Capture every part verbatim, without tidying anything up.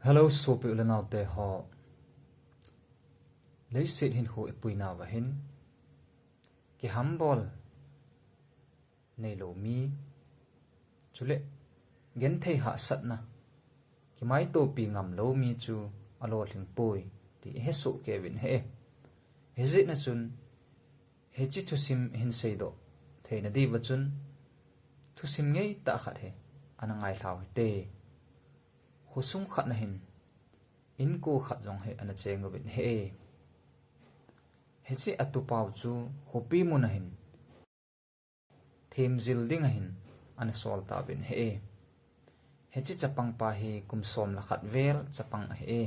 Hello, sopi u le nao te ho. Leiset hinkho i puina uva hin, kihambol neilou mi, chule genthei hahsatna kimaitopi ngamlou mi chu alolhing poi ti i hesoh kei uvin ahi. Hijeh a chun, hiche thusim i hin seidoh theina diuva chun, thusim ngeitah khat hi ana ngailhau hite. Khosung khat na hin, inko khat jong hi ana cheng uvin ahi. Hiche a tupau chu khopi mun a hin themjil ding a hin ana sol tauvin ahi. Hiche chapang pa hi kum som le khat vel chapang ahi.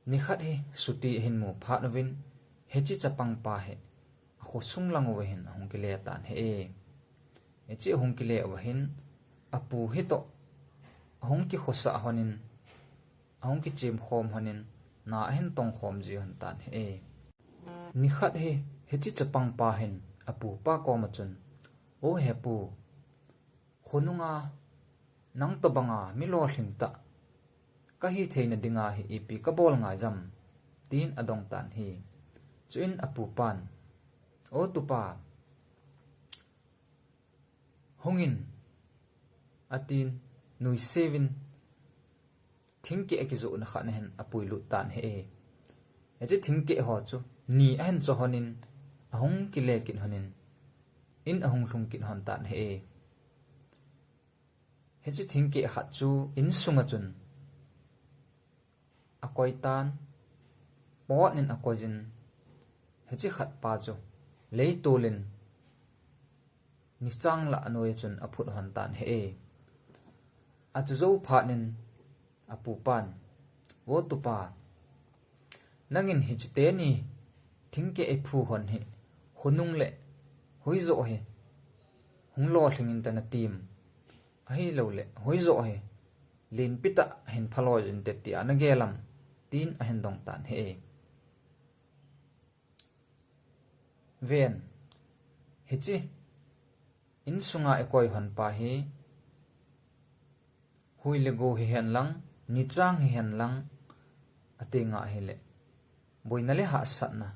Nikhat hi chuti ahin mu phat uvin, hiche chapang pa hi akhosung lang uva hin ahung kile tan ahi. Hiche ahung kile uva hin, apu hitoh ahung kikhosah lhonin, ahung kichemkhom lhonin, na ahin tongkhom ji lhon tan ahi. Nikhat hi, hiche chapang pa hin apupa koma chun, "O hepu, khonunga nang tobanga mi lolhing tah kahi theina dinga hi ipi kabol ngai ham?" tin adong tan ahi. Chuin apupan, "O tupa, hungin," atin, nuiseuvin thingkeh akijohna khat na hin apuilut tan ahi. Hiche thingkeh ho chu ni ahin cho lhonin, ahung kile kit lhonin, in ahung lhung kit lhon tan ahi. Hiche thingkeh khat chu insunga chun akoi tan, potnin akoijin, hiche khat pa chu leitolin nichang lah a noiya chun aphut lhon tan ahi. Achu jou phatnin apupan, "O tupa, nangin hiche teni thingkeh eiphu lhon hi khonung le hoijoh hi hung lolhing inte natim, ahilouleh hoijoh hi lenpi tah hin phaloi jing inte tia nagel ham?" tin ahin dong tan ahi. Ven, hiche insunga eikoi lhon pa hi hui le go hihen lang, nichang hihen lang, atenga ahile boina le hahsatna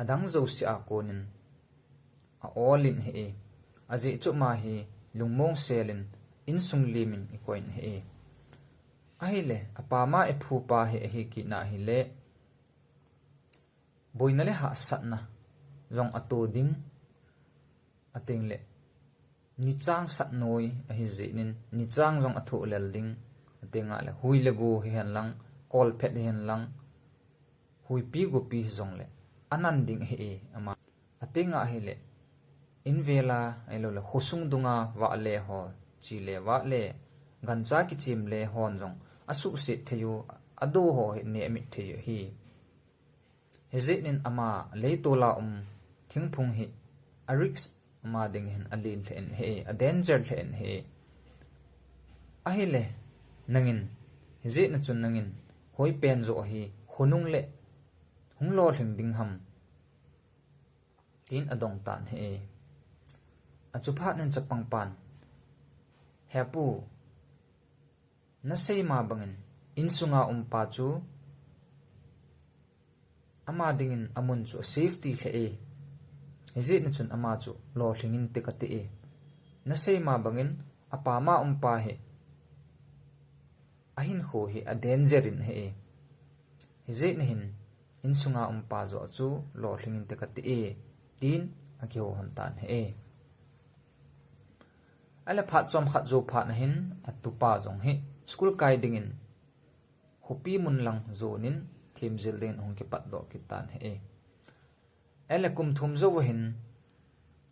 adang jouse a konin a-olin ahi. Ajeh chu ama hi lungmong selin insung lemin eikoiyin ahi. Ahile, apama eiphu pa hi ahi kit na ahile, boina le hahsatna jong ato ding, atengle nichang satnoi ahi jeh in, nichang jong athoh lel ding, atenga le hui le go hihen lang, kolphet hihen lang, huipi gopi hijongle anan ding ahi e ama. Atenga ahile, invela ahilouleh khosung dunga vahle ho, chele vahle, gancha kichemle hon jong asuhset thei u, ado ho hi nehmit thei u ahi. Hijeh in ama leitola um thingphung hi a risk ama dingin alen lheh in ahi, a danger lheh in ahi. Ahile, nangin, hijeh a chun nangin hoipen joh hi khonung le hung lolhing ding ham, tin adong tan ahi. Achu phatnin chapangpan, Hepu, nasei ma bangin insunga umpa chu ama dingin amun chu a safety lheh e. Hijeh a chun ama chu lolhing inte kati e. Nasei ma bangin apama umpa hi ahinkho hi a danger in ahi e. Hijeh a hin insunga umpa joh chu lolhing inte kati e, tin akihou lhon tan ahi e. Ahile phat chomkhat jou phat na hin atupa jong hi school kai dingin khopi mun lang jonin themjil dingin ahung kipatdoh kit tan ahi e. Ahile kum thum jou ahin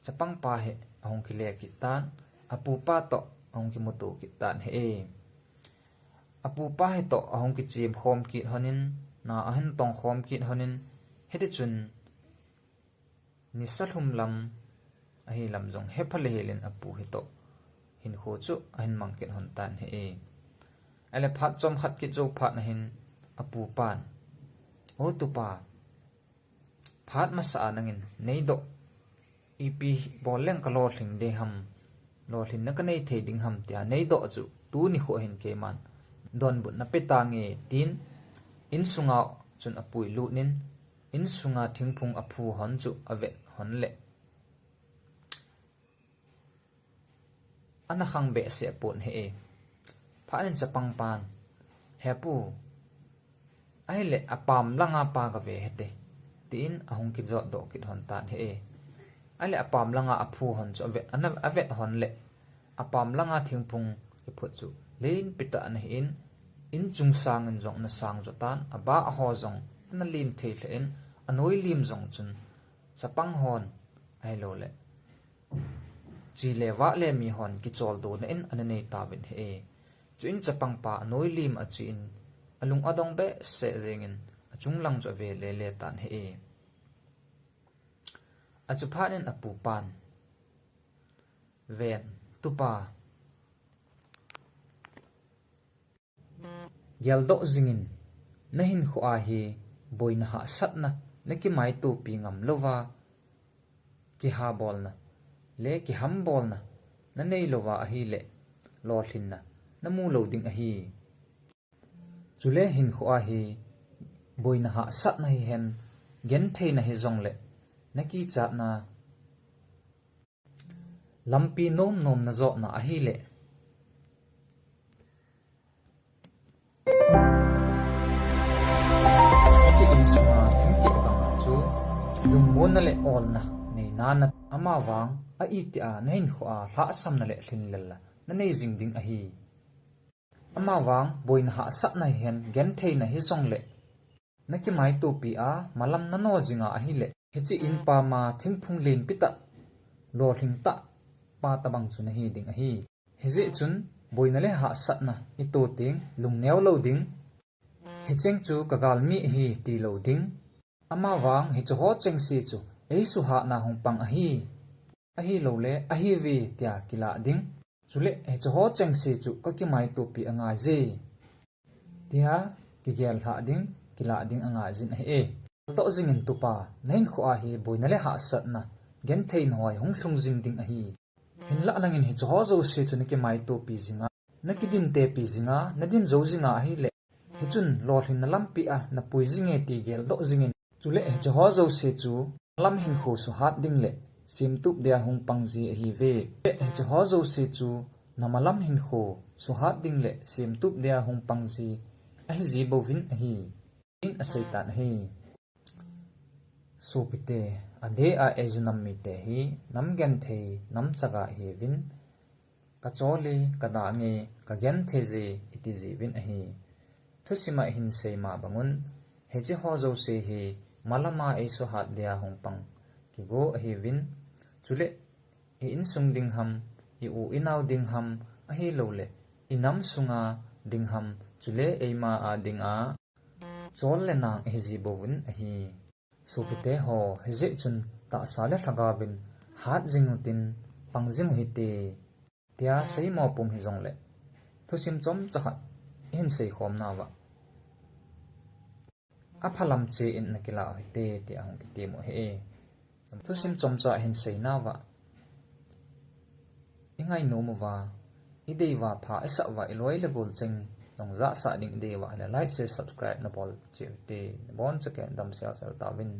chapangpa hi ahung kile kit tan, apupa toh ahung kimuto kit tan ahi e. Apupa hi toh ahung kichemkhom kit lhonin, na ahin tongkhom kit lhonin, hitichun nisa lhum lam ahi lam jong hepha le helin apu hi toh hinkho chu ahin mang kit lhon tan ahi e. Ahile phat chomkhat kit jou phat na hin apupan, O tupa, phat masa a nangin neidoh, ipi bol leng ka lolhing ding ham, lolhinna ka nei thei ding ham tia neidoh chu tuni kho hin keiman donbutna pe tange, tin insunga chun apui lut in, insunga thingphung aphu hon chu avet hon le, ana khang behseh pon ahi e. Phat in chapang pan, "He pu, ahile apam langa pa kave hite," tin ahung kijot doh kit hon tan ahi e. Ahile apam langa aphu hon chu avet, ana, avet hon le, apam langa thingphung kiphut chu lenpi tah ana hi in, in chung sangin jong ana sang jo tan, abah ho jong ana len thei lheh in, anoi lim jong chun chapang hon ahilou le chi le vah le mi hon kichol dona in ana nei tauvin ahi e. Chuin chapang pa anoi lim a achi in, alung adong behseh jeng in, achung lang chu ave lele tan ahi e. Achu phat in apu pan, "Ven, tupa, geldoh jingin, nahinkho a hi boina hahsatna, nakimaitopi ngam louva kihabolna le kihambolna nanei louva ahile, lolhinna namu lou ding ahi. Chule hinkho a hi boina hahsatna hihen, gentheina hijongle, nakichatna lampi nomnom najotna ahile, hiche insunga thingkeh banga chu lungmonna le olna neina na, amavang a itia nahinkho a lhahsamna le lhinlelna nanei jing ding ahi. Amavang boina hahsatna hihen, gentheina hijongle, nakimaitopi a malam nano jinga ahile, hiche inpam a thingphung lenpi tah, lolhing tah pa tobang chu nahi ding ahi. Hijeh chun boina le hahsatna ito teng lungneo lou ding. Hicheng chu kagalmi ahi ti lou ding. Amavang hicheho chengse chu eisuhatna hung pang ahi, ahiloule ahiuve tia kilah ding. Chule hicheho chengse chu kakimaitopi angaije tia kigel lhah ding, kilah ding angaijin ahi e. Geldoh jingin tupa, nahinkho a hi boina le hahsatna, gentheina hoi hung lhung jing ding ahi. Hinlah nangin hicheho jouse chu nakimaitopi jinga, nakidintepi jinga, nadin jou jinga ahile, hichun lolhinna lampi a napui jinge ti geldoh jingin. Chule hicheho jouse chu malam hinkho suhat ding le semtup dia hung pang ji ahiuve. Chule hicheho jouse chu namalam hinkho suhat ding le semtup dia hung pang ji ahiji bouvin ahi, tin aseitan ahi. Sopite, adeh a eiju nam mite hi nam genthei, nam chaga ihiuvin, kachol e, kadah nge, kagenthei je iti jiuvin ahi. Thusim a ihin sei ma bangun, hicheho jouse hi malam a eisuhat dia hung pang kigo ahiuvin, chule i insung ding ham, i u i nao ding ham, ahiloule i nam sunga ding ham, chule eima a dinga chol le nang ihiji bouvin ahi. Sopite ho, hijeh chun tahsa le lhagaovin hat jing utin, pang jing uhite, tia seimo pum hijongle, thusim chomcha khat ihin seikhom nauva, aphalam cheh in nakilah uhite, tia hung kitem u ahi e. Thusim chomcha ihin sei nauva, ingainom uva, idei uva pha isah uva, iloi le gol cheng nung jahsah ding idei uva ahile like, share, subscribe nabol cheh uhite, nabonchauvin damsel sel tauvin.